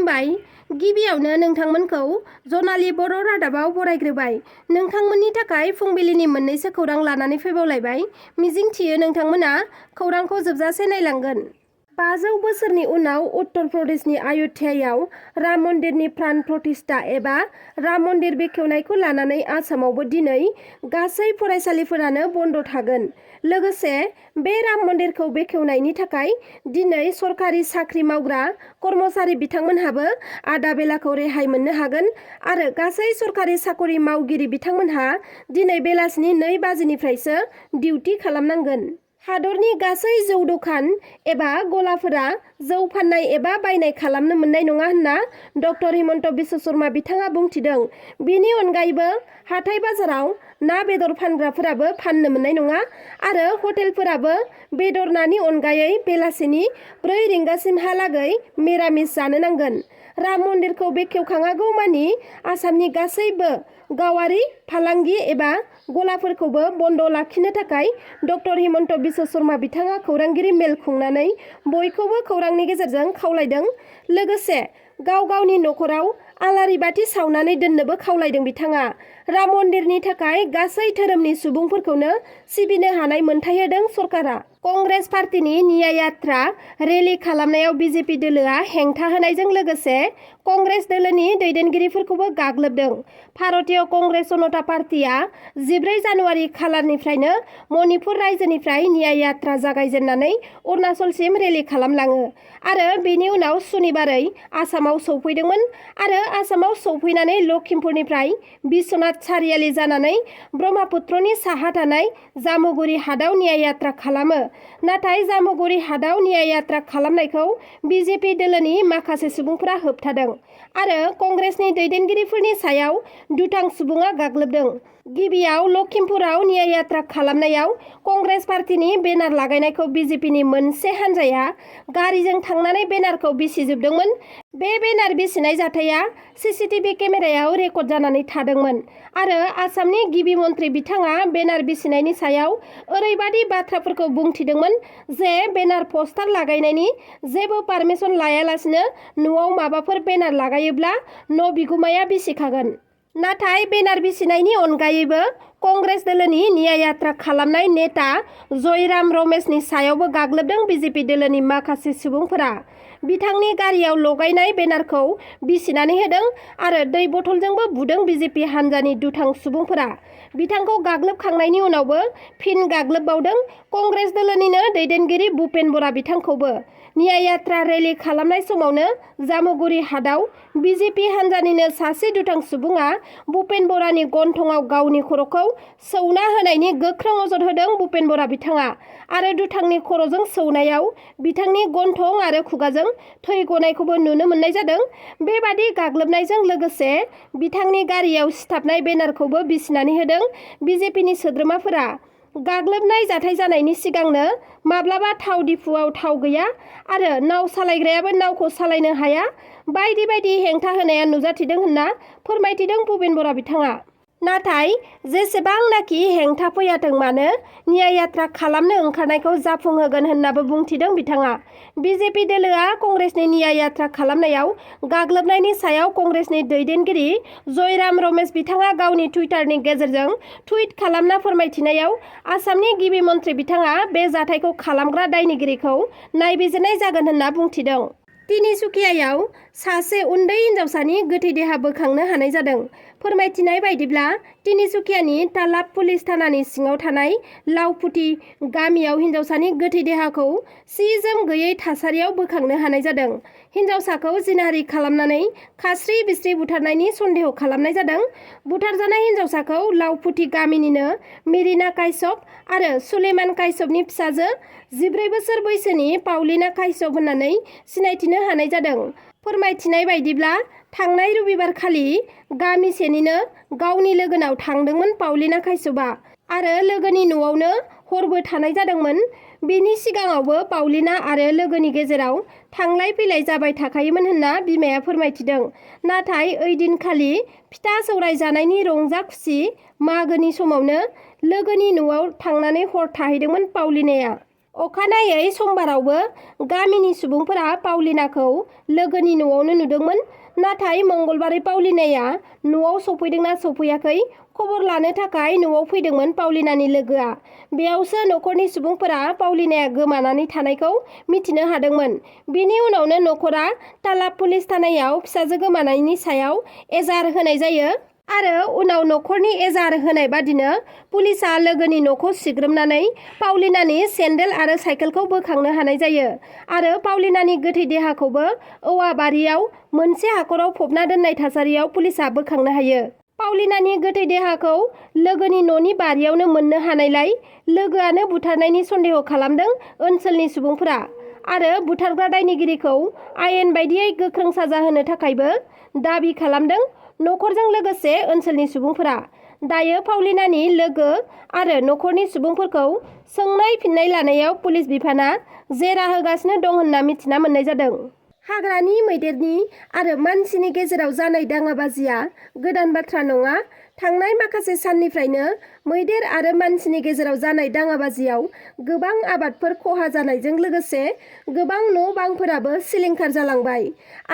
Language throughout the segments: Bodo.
खुलुमबाय। गिबियावनो नोंथांमोनखौ जनालि बर' रादाबाव बरायग्रोबाय। नोंथांमोननि थाखाय फुंबिलिनि मोननैसो खौरां लानानै फैबावलायबाय। मिजिंथियो नोंथांमोना खौरांखौ जोबजासे नायलांगोन। 500 बोसोरनि उनाव उत्तर प्रदेशनि अयोध्यायाव राम मन्दिरनि प्राण प्रतिष्ठा एबा राम मन्दिर बेखेवनायखौ लानानै आसामावबो दिनै गासै फरायसालिफोरानो बन्द थागोन। लोगोसे बे राम मन्दिरखौ बेखेवनायनि थाखाय दिनै सरकारि साख्रि मावग्रा कर्मचारि बिथांमोनहाबो आदा बेलाखौ रेहाय मोननो हागोन आरो गासै सरकारि साकरि मावगिरि बिथांमोनहा दिनै बेलासिनि 2 बाजिनिफ्रायसो डिउटि खालामनांगोन। हादरनि गासै जौ दखान एबा गलाफोरा जौ फाननाय एबा बायनाय खालामनो मोननाय नङा होनना डक्टर हिमन्त बिश्व शर्मा बिथाङा बुंथिदों। बेनि अनगायैबो हाथाय बाजाराव ना बेदर फानग्राफोराबो फाननो मोननाय नङा आरो हटेलफोराबो बेदर नानि अनगायै बेलासिनि 4 रिंगासिमहालागै मिरामिस जानो नांगोन। राम मन्दिरखौ बेखेवखाङागौ मानि आसामनि गासैबो गावारि फालांगि एबा गलाफोरखौबो बन्द लाखिनो थाखाय डक्टर हिमन्त बिश्व शर्मा बिथाङा खौरांगिरि मेल खुंनानै बयखौबो खौरांनि गेजेरजों खावलायदों। लोगोसे गाव गावनि न'खराव आलारि बाथि सावनानै दोननोबो खावलायदों बिथाङा। राम मन्दिरनि थाखाय गासै धोरोमनि सुबुंफोरखौनो सिबिनो हानाय मोनथाय होदों सरकारा। कंग्रेस पार्टीनि न्याय यात्रा रेलि खालामनायाव बिजेपि दोलोआ हेंथा होनायजों लोगोसे कंग्रेस दोलोनि दैदेनगिरिफोरखौबो गाग्लोबदों। भारतीय कंग्रेस जनता पार्टीआ 14 जानुवारि खालारनिफ्रायनो मणिपुर रायजोनिफ्राय न्याय यात्रा जागायजेननानै अरुणाचलसिम रेलि खालामलाङो आरो बेनि उनाव सुनिबारै आसामाव सौफैदोंमोन आरो आसामाव सौफैनानै लखिमपुरनिफ्राय बिश्वनाथ सारियालि जानानै ब्रह्मपुत्रनि साहा थानाय जामुगुरि हादाव न्याय यात्रा खालामो। नाथाय जामुगुरि हादाव न्याय यात्रा खालामनायखौ बिजेपि दोलोनि माखासे सुबुंफोरा होबथादों आरो कंग्रेसनि दैदेनगिरिफोरनि सायाव दुथां सुबुङा गाग्लोबदों। गिबियाव लखिमपुराव न्याय यात्रा खालामनायाव कंग्रेस पार्टीनि बेनार लागायनायखौ बिजेपिनि मोनसे हान्जाया गारिजों थांनानै बेनारखौ बिसिजोबदोंमोन। बे बेनार बिसिनाय जाथाया सीसीटीवी केमेरायाव रेकर्ड जानानै थादोंमोन आरो आसामनि गिबि मन्त्रि बिथाङा बेनार बिसिनायनि सायाव ओरैबादि बाथ्राफोरखौ बुंथिदोंमोन जे बेनार पस्टार लागायनायनि जेबो पारमिसन लायालासिनो न'आव माबाफोर बेनार लागायोब्ला न' बिगुमाया बिसिखागोन। नाथाय बेनार बिसिनायनि अनगायैबो कंग्रेस दोलोनि न्याय यात्रा खालामनाय नेता जयराम रमेशनि सायावबो गाग्लोबदों बिजेपि दोलोनि माखासे सुबुंफोरा। बिथांनि गारियाव लगायनाय बेनारखौ बिसिनानै होदों आरो दै बथलजोंबो बुदों बिजेपि हान्जानि दुथां सुबुंफोरा। बिथांखौ गाग्लोबखांनायनि उनावबो फिन गाग्लोबबावदों कंग्रेस दोलोनिनो दैदेनगिरि भुपेन बरा बिथांखौबो। न्याय यात्रा रेलि खालामनाय समावनो जामुगुरि हादाव बिजेपि हान्जानिनो सासे दुथां सुबुङा भुपेन बरानि गन्थंआव गावनि खर'खौ सौना होनायनि गोख्रों अजद होदों भुपेन बरा बिथाङा आरो दुथांनि खर'जों सौनायाव बिथांनि गन्थं आरो खुगाजों थै गनायखौबो नुनो मोननाय जादों। बेबादि गाग्लोबनायजों लोगोसे बिथांनि गारियाव सिथाबनाय बेनारखौबो बिसिनानै होदों बिजेपिनि सोद्रोमाफोरा। गाग्लोबनाय जाथाय जानायनि सिगांनो माब्लाबा थाव दिफुआव थाव गैया आरो नाव सालायग्रायाबो नावखौ सालायनो हाया बायदि बायदि हेंथा होनाया नुजाथिदों होनना फोरमायथिदों भुपेन बरा बिथाङा। नाथाय जेसेबांनाखि हेंथा फैयाथों मानो न्याय यात्रा खालामनो ओंखारनायखौ जाफुंहोगोन होननाबो बुंथिदों बिथाङा। बिजेपि दोलोआ कंग्रेसनि न्याय यात्रा खालामनायाव गाग्लोबनायनि सायाव कंग्रेसनि दैदेनगिरि जयराम रमेश बिथाङा गावनि टुइटारनि गेजेरजों टुइट खालामना फोरमायथिनायाव आसामनि गिबि मन्त्रि बिथाङा बे जाथायखौ खालामग्रा दायनिगिरिखौ नायबिजिरनाय जागोन होनना बुंथिदों। तिनिसुकियायाव सासे उन्दै हिन्जावसानि गोथै देहा बोखांनो हानाय जादों। फोरमायथिनाय बायदिब्ला तिनिसुकियानि तालाब पुलिस थानानि सिङाव थानाय लावफुथि गामियाव हिन्जावसानि गोथै देहाखौ सि जोम गैयै थासारियाव बोखांनो हानाय जादों। हिन्जावसाखौ जिनाहारि खालामनानै खास्रि बिस्रि बुथारनायनि सन्देह खालामनाय जादों। बुथारजानाय हिन्जावसाखौ लावफुथि गामिनिनो मेरिना काश्यप आरो सुलेमान काश्यपनि फिसाजो 14 बोसोर बैसोनि पाउलिना काश्यप होननानै सिनायथिनो हानाय जादों। फोरमायथिनाय बायदिब्ला थांनाय रबिबारखालि गामिसेनिनो गावनि लोगोनाव थांदोंमोन पाउलिना काश्यपआ आरो लोगोनि न'आवनो हरबो थानाय जादोंमोन। बेनि सिगाङावबो पाउलिना आरो लोगोनि गेजेराव थांलाय फैलाय जाबाय थाखायोमोन होनना बिमाया फोरमायथिदों। नाथाय ओइदिनखालि फिथा सौराय जानायनि रंजा खुसि मागोनि समावनो लोगोनि न'आव थांनानै हर थाहैदोंमोन पाउलिनाया। अखानायै समबारावबो गामिनि सुबुंफोरा पाउलिनाखौ लोगोनि न'आवनो नुदोंमोन। नाथाय मंगलबारै पाउलिनाया न'आव सफैदोंना सफैयाखै खबर लानो थाखाय न'आव फैदोंमोन पाउलिनानि लोगोआ। बेयावसो न'खरनि सुबुंफोरा पाउलिनाया गोमानानै थानायखौ मिथिनो हादोंमोन। बेनि उनावनो न'खरा तालाब पुलिस थानायाव फिसाजो गोमानायनि सायाव एजाहार होनाय जायो आरो उनाव न'खरनि एजाहार होनाय बादिनो पुलिसआ लोगोनि न'खौ सिग्रोमनानै पाउलिनानि सेन्देल आरो साइकेलखौ बोखांनो हानाय जायो आरो पाउलिनानि गोथै देहाखौबो औवा बारियाव मोनसे हाखराव फबना दोननाय थासारियाव पुलिसआ बोखांनो हायो। पाउलिनानि गोथै देहाखौ लोगोनि न'नि बारियावनो मोननो हानायलाय लोगोआनो बुथारनायनि सन्देह खालामदों ओनसोलनि सुबुंफोरा आरो बुथारग्रा दायनिगिरिखौ आयेन बायदियै गोख्रों साजा होनो थाखायबो दाबि खालामदों न'खरजों लोगोसे ओनसोलनि सुबुंफोरा। दायो पाउलिनानि लोगो आरो न'खरनि सुबुंफोरखौ सोंनाय फिननाय लानायाव पुलिस बिफाना जेरा होगासिनो दं होनना मिथिना मोननाय जादों। हाग्रानि मैदेरनि आरो मानसिनि गेजेराव जानाय दाङाबाजिया गोदान बाथ्रा नङा। थांनाय माखासे साननिफ्रायनो मैदेर आरो मानसिनि गेजेराव जानाय दाङाबाजियाव गोबां आबादफोर खहा जानायजों लोगोसे गोबां न' बांफोराबो सिलिंखार जालांबाय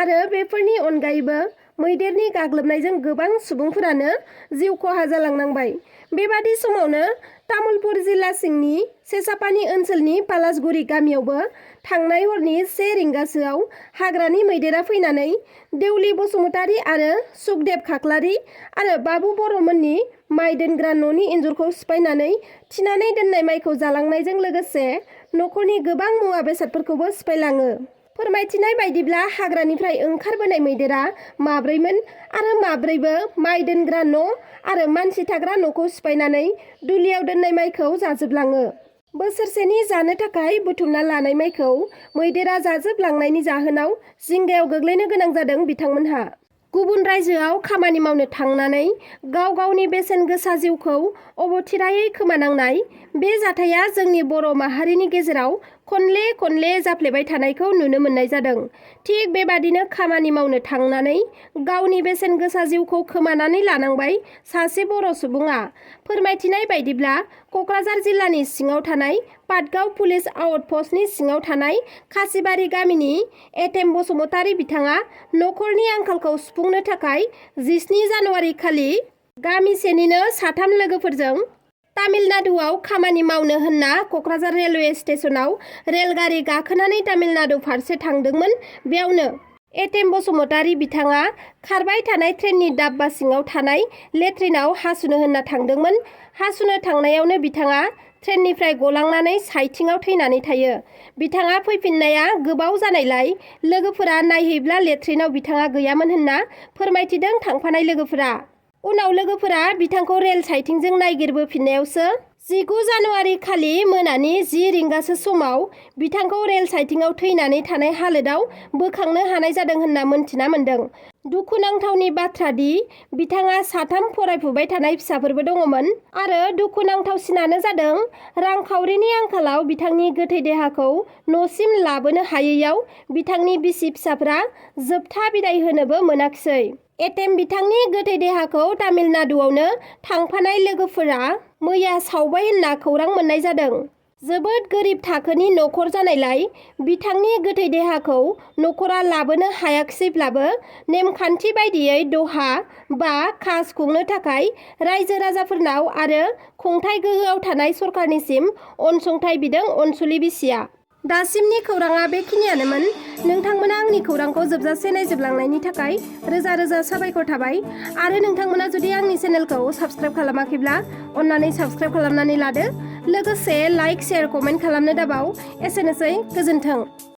आरो बेफोरनि अनगायैबो मैदेरनि गाग्लोबनायजों गोबां सुबुंफोरानो जिउ खहा जालांनांबाय। बेबादि समावनो तामुलपुर जिल्ला सिंनि सेसापानि ओनसोलनि पालासगुरि गामियावबो थांनाय हरनि 1 रिंगासोआव हाग्रानि मैदेरा फैनानै देउलि बसुमतारी आरो सुखदेब खाख्लारि आरो बाबु बर'मोननि माइ दोनग्रा न'नि इन्जुरखौ सिफायनानै थिनानै दोननाय माइखौ जालांनायजों लोगोसे न'खरनि गोबां मुवा बेसादफोरखौबो सिफायलाङो। फोरमायथिनाय बायदिब्ला हाग्रानिफ्राय ओंखारबोनाय मैदेरा माब्रैमोन आरो माब्रैबो माइ दोनग्रा न' आरो मानसि थाग्रा न'खौ सिफायनानै दुलियाव दोननाय माइखौ जाजोबलाङो। बोसोरसेनि जानो थाखाय बुथुमना लानाय माइखौ मैदेरा जाजोबलांनायनि जाहोनाव जिंगायाव गोग्लैनो गोनां जादों बिथांमोनहा। गुबुन रायजोआव खामानि मावनो थांनानै गाव गावनि बेसेन गोसा जिउखौ अबथिरायै खोमानांनाय बे जाथाया जोंनि बर' माहारिनि गेजेराव खनले खनले जाफ्लेबाय थानायखौ नुनो मोननाय जादों। थिग बेबादिनो खामानि मावनो थांनानै गावनि बेसेन गोसा जिउखौ खोमानानै लानांबाय सासे बर' सुबुङा। फोरमायथिनाय बायदिब्ला क'क्राझार जिल्लानि सिङाव थानाय पाटगाव पुलिस आउटपस्टनि सिङाव थानाय खासिबारि गामिनि एटेम बसुमतारी बिथाङा न'खरनि आंखालखौ सुफुंनो थाखाय 17 जानुवारि खालि गामिसेनिनो 3 लोगोफोरजों तामिलनाडुआव खामानि मावनो होनना क'क्राझार रेलवे स्टेशनाव रेलगारि गाखोनानै तामिलनाडु फारसे थांदोंमोन। बेयावनो एटेम बसुमतारी बिथाङा खारबाय थानाय ट्रेननि डाब्बा सिङाव थानाय लेट्रिनाव हासुनो होनना थांदोंमोन। हासुनो थांनायावनो बिथाङा ट्रेननिफ्राय गलांनानै साइथिङाव थैनानै थायो। बिथाङा फैफिननाया गोबाव जानायलाय लोगोफोरा नायहैब्ला लेट्रिनाव बिथाङा गैयामोन होनना फोरमायथिदों थांफानाय लोगोफोरा। उनाव लोगोफोरा बिथांखौ रेल साइथिंजों नायगिरबोफिननायावसो 19 जानुवारि खालि मोनानि 10 रिंगासो समाव बिथांखौ रेल साइथिङाव थैनानै थानाय हालोदाव बोखांनो हानाय जादों होनना मोनथिना मोन्दों। दुखुनांथावनि बाथ्रा दि बिथाङा 3 फरायफुबाय थानाय फिसाफोरबो दङमोन आरो दुखुनांथावसिनानो जादों रांखावरिनि आंखालाव बिथांनि गोथै देहाखौ न'सिम लाबोनो हायैयाव बिथांनि बिसि फिसाफोरा जोबथा बिदाय होनोबो मोनाखिसै। एटेम बिथांनि गोथै देहाखौ तामिलनाडुआवनो थांफानाय लोगोफोरा मैया सावबाय होनना खौरां मोननाय जादों। जोबोद गोरिब थाखोनि न'खर जानायलाय बिथांनि गोथै देहाखौ न'खरा लाबोनो हायाखिसैब्लाबो नेमखान्थि बायदियै दहा बा खास खुंनो थाखाय रायजो राजाफोरनाव आरो खुंथाय गोहोआव थानाय सरकारनिसिम अनसुंथाइ बिदों अनसुलि बिसिया। दासिमनि खौराङा बेखिनियानोमोन। नोंथांमोना आंनि खौरांखौ जोबजासे नायजोबलांनायनि थाखाय रोजा रोजा साबायखर थाबाय आरो नोंथांमोना जुदि आंनि चेनेलखौ साबस्क्राइब खालामाखैब्ला अन्नानै साबस्क्राइब खालामनानै लादो। लोगोसे लाइक शेयार कमेन्ट खालामनो दाबाव। एसेनोसै, गोजोन्थों।